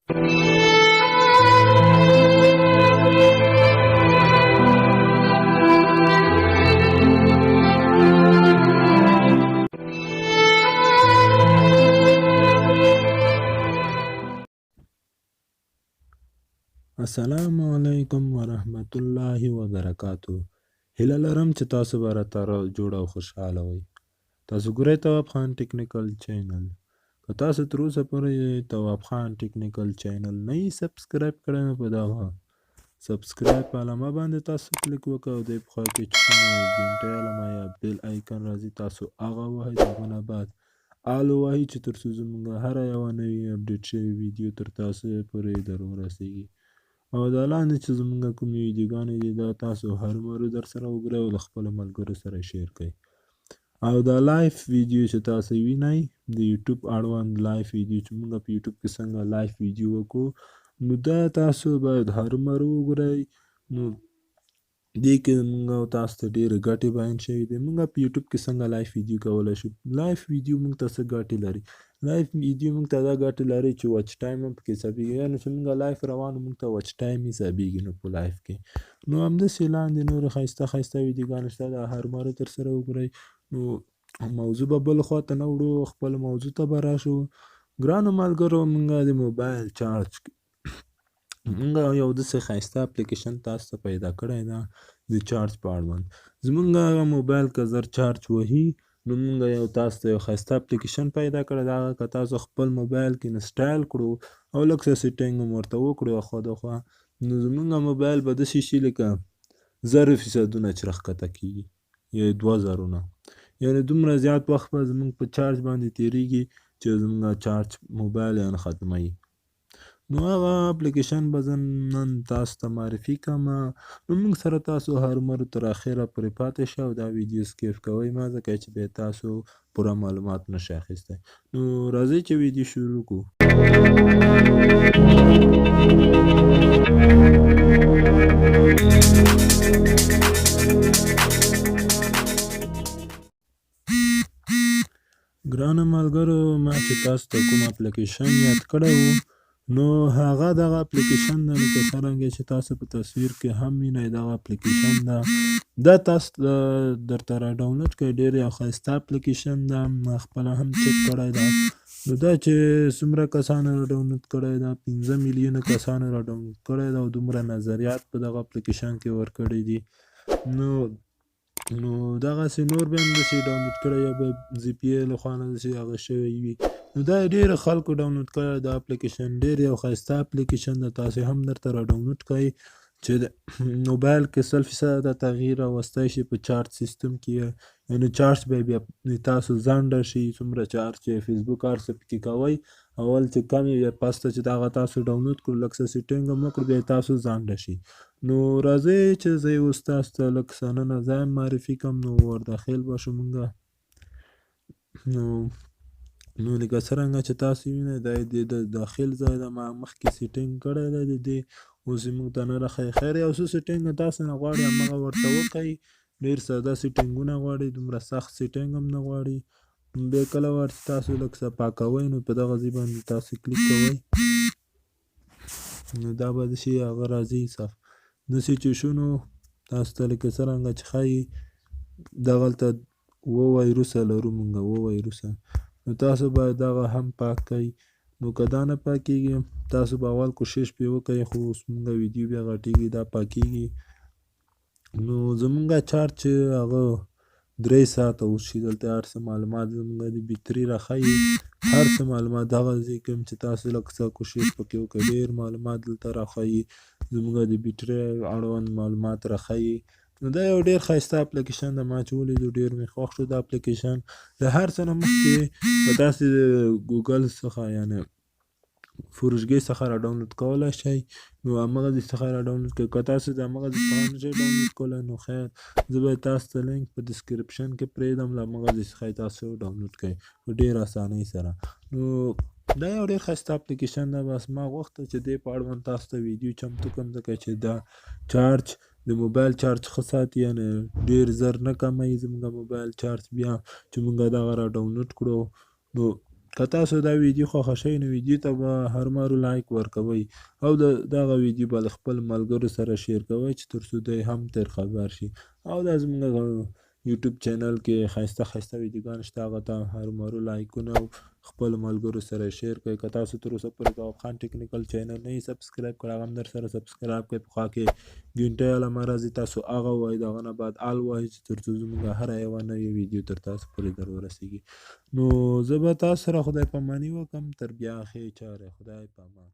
السلام علیکم ورحمت الله وبرکاته. هیله لرم چې تاسو به راته جوړ او خوشحاله وئ. تاسو ګورئ تواب خان ټیکنیکل چینل. که تاسو تر اوسه پورې تواب خان ټیکنیکل چینل نه یي subscribe کړی، نو په دغه subscribe علامه باندې تاسو کلیک وکړئ او دې په خوا کې چې کومه ګنټۍ علامه یا bell icon راځي، تاسو هغه ووهئ. د هغه نه بعد all ووهئ چې تر څو زموږ هره یوه نوې اپډیټ شوې ویډیو تر تاسو پورې در ورسیږي. او دا لاندې چې زموږ کومې ویډیوګانې دي، دا تاسو هرمرو در سره وګورئ او له خپلو ملګرو سره share کړئ. او دا live ویډیو چې تاسو وینئ، د یوټیوب اړوند live ویډیو چې موږ په یوټیوب کې څنګه live ویډیو وکړو، نو دا تاسو باید هرمرو وګورئ. نو دې کې موږ او تاسو ته ډېرې ګټې بیان شوې دي. موږ په یوټیوب کې څنګه live ویډیو کولی شو، live ویډیو موږ ته څه ګټې لري؟ live ویډیو موږ ته دا ګټې لري چې watch time هم پکې حسابېږي، یعنې چې موږ live روان موږ ته watch time حسابېږي. نو په live کې نو همداسې لاندې نورې ښایسته ښایسته ویډیوګانې شته، دا هرمرو تر سره وګورئ. نو موضوع به بل خوا ته نه وړو، خپل موضوع ته به راشو. ګرانو ملګرو، موږ د موبایل چارج، موږ یو داسې ښایسته اپلیکیشن تاسو ته پیدا کړی ده د چارج په اړوند. زموږ هغه موبایل که زر چارج وهي، نو موږ یو تاسو ته یو ښایسته اپلیکیشن پیدا کړی ده. هغه که تاسو خپل موبایل کې install کړو او لږ څه setting هم ورته وکړو اخوا دخوا، نو زموږ موبایل به داسې شي لکه زر فیصدونه چې راښکته کېږي یا 2000، یعنې دومره زیات وخت به زموږ په چارج باندې تېرېږي چې زموږ چارج موبایل یعنې ختموي. نو هغه اپلیکیشن به زه نن تاسو ته معرفي کړم. نو موږ سره تاسو هرمرو تر اخره پورې پاتې شئ او دا ویډیو skip کوئ مه، ځکه چې بیا تاسو پوره معلومات نشئ اخیستی. نو راځئ چې ویډیو شروع کړو. ګرانو ملګرو، ما چې تاسو ته کوم اپلیکیشن یاد کړی و، نو هغه دغه اپلیکیشن ده. لکه څرنګه چې تاسو په تصویر کې هم وینئ، دغه اپلیکیشن ده. دا تاسو درته را ډاونلوډ کړئ. ډېر یو ښایسته اپلیکیشن ده، ما خپله هم چک کړی ده. نو دا چې څومره کسانو را ډاونلوډ کړی ده، 5 میلیونه کسانو را ډاونلوډ کړی ده او دومره نظریات په دغه اپلیکیشن کې ورکړي دي. نو دغسې نور به هم داسې ډاونلوډ کړی یا به زی پي ای له خوا نه داسې هغه شوی وي. نو دا ډېر خلکو ډاونلوډ کړی دا اپلیکیشن، ډېر یو ښایسته اپلیکیشن ده. تاسې هم درته را ډاونلوډ کړئ چې د موبایل کې 100 فیصده تغییر راوستی شي په چارج سیستم کې، یعنې چارج به بیا تاسو ځنډه شي. څومره چارج چې فیسبوک هر څه پکې کوئ، اول چې کم وي، بیا پسته چې دغه تاسو ډاونلوډ کړو، لږ څه setting هم وکړو، بیا تاسو ځنډه شي. نو راځئ چې زه یې اوس تاسو ته لږ څه ننه ځای معرفي کړم. نو ور داخل به شو موږ. نو لکه څرنګه چې تاسو وینئ، دا د داخل ځای ده. ما مخکې setting کړی دی د دې، اوس یې موږ ته نه راښیي. خیر، یو څه setting تاسو نه غواړي هماغه ورته وکړئ. ډېر ساده setting ونه غواړي، دومره سخت setting هم نه غواړي. بیا کله وار چې تاسو لږ څه پاکوئ، نو په دغه ځای باندې تاسو کلیک کوئ، نو دا به داسې هغه راځي صف. داسې چې شو، نو تاسو ته لکه څرنګه چې ښایي دغلته اووه وایروسه لرو موږ، اووه وایروسه. نو تاسو باید دغه هم پاک کړئ. نو که دا نه پاکېږي، تاسو به اول کوشش پرې وکړئ، خو اوس موږ ویډیو بیا غټېږي، دا پاکېږي. نو زمونږ چارج چې هغه 3 ساعته اوس شي، دلته هر څه معلومات زمونږ د بیتري راښیي، هر څه معلومات دغه ځای کې هم چې تاسو لږ څه کوشش پکې وکړئ، ډېر معلومات دلته راښیي، زمونږ د بیټري اړوند معلومات راښیي. نو دا یو ډېر ښایسته اپلیکیشن ده، ما چې ولیدو ډېر مې خوښ شو دا اپلیکیشن. له هر څه نه مخکې به تاسې د ګوګل څخه یعنې فروشګې څخه را ډاونلوډ کولی شئ، نو هماغه ځای څخه را ډاونلوډ کړئ. که تاسو د هماغه ځای څخه نه شئ ډاونلوډ کولی، نو خیر، زه به تاسو ته لینک په description کې پرېږدم، له هماغه ځای څخه یې تاسو ډاونلوډ کړئ په ډېره اسانۍ سره. نو دا یو ډېر ښایسته اپلیکیشن ده. بس ما غوښته چې دې په اړوند تاسو ته ویډیو چمتو کړم، ځکه چې دا چارج د موبایل چارج ښه ساتي، یعنې ډېر زر نه کموي زموږ موبایل چارج. بیا چې موږ دغه را ډاونلوډ کړو، نو که تاسو دا ویډیو خوښه شوې نو ویډیو ته به هرمرو لایک ورکوئ او د دغه ویډیو به له خپل ملګرو سره شیر کوئ چې تر څو دوی هم تر خبر شي. او دا زموږ یوټیوب چینل کې ښایسته ښایسته ویډیوګانې شته، هغه ته هرمرو لایکونه او خپل ملګرو سره شیر کړئ. که تاسو تر اوسه پورې تواب خان ټیکنیکل چینل نه یې سبسکرایب کړی، هغه هم در سره سبسکرایب کړئ. په خوا کې ګنټه علامه راځي، تاسو هغه ووایئ، د هغه نه بعد آل ووایئ چې تر څو زموږ هره یوه نوې ویډیو تر تاسو پورې در ورسېږي. نو زه به تاسو سره خدای پاماني وکړم، تر بیا ښې چارې، خدای پامان.